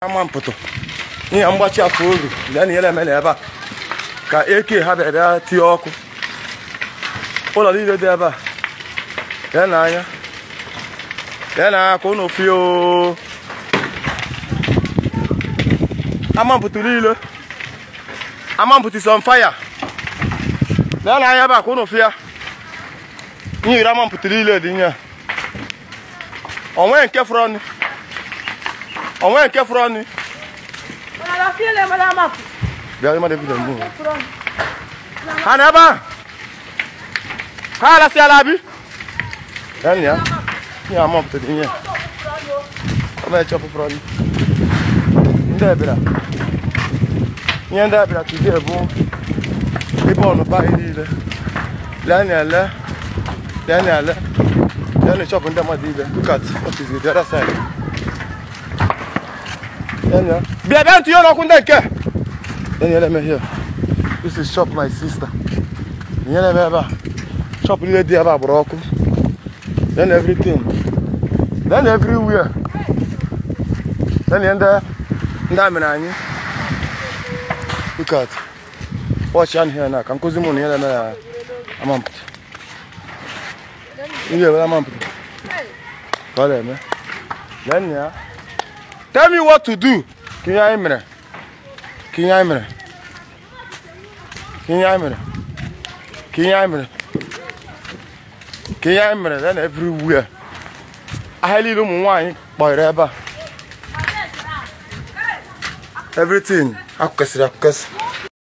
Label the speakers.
Speaker 1: Amampụtụ ihe mgbachi afọ oru lee na ihe na-eme ebe a ka eke ha bịara bịa tie ọkụ ụlọ niile dị ebe a lee n'anya ka ụnụ fie oo Amampụtụ niile Amampụtụ is on fire lee n'anya ebe a ka ụnụ fie ihe iri Amampụtụ niile dị nye onwe nke fụrụ ọnụ onwe nke fụrụ ọnụ ha na ebe a ha alasịala abi ya ihe Amampụtụ dị ihe ọmechọpụ fụrụ ọnụ ndị ebira ihe ndị abịara today bụ ebe ọnụba anyị niile lee na ele lee na ele lee na chọpụ ndị mmadụ ibe. Look at what is the other side. Bịa bịa ntụnye n'ọkụ ndị nke lee na ele here. This is shop my sister. Ihe na-eme ebe a shop niile dị ebe a gbara ọkụ. Then everything, then everywhere. Then ndị a mere anyị. Look at watch on here now. Can cause money here na Amampụtụ. Ihe ebe Amampụtụ. Kale me. Then ya. Tell me what to do. Kinye anyị mere. Kinye anyị mere. Kinye anyị mere. Kinye anyị mere. Kinye anyị mere. Then everywhere. Ahịa niile ụmụ nwaanyị kpọrọ ebe a. Everything akụkasịrị akụkasị.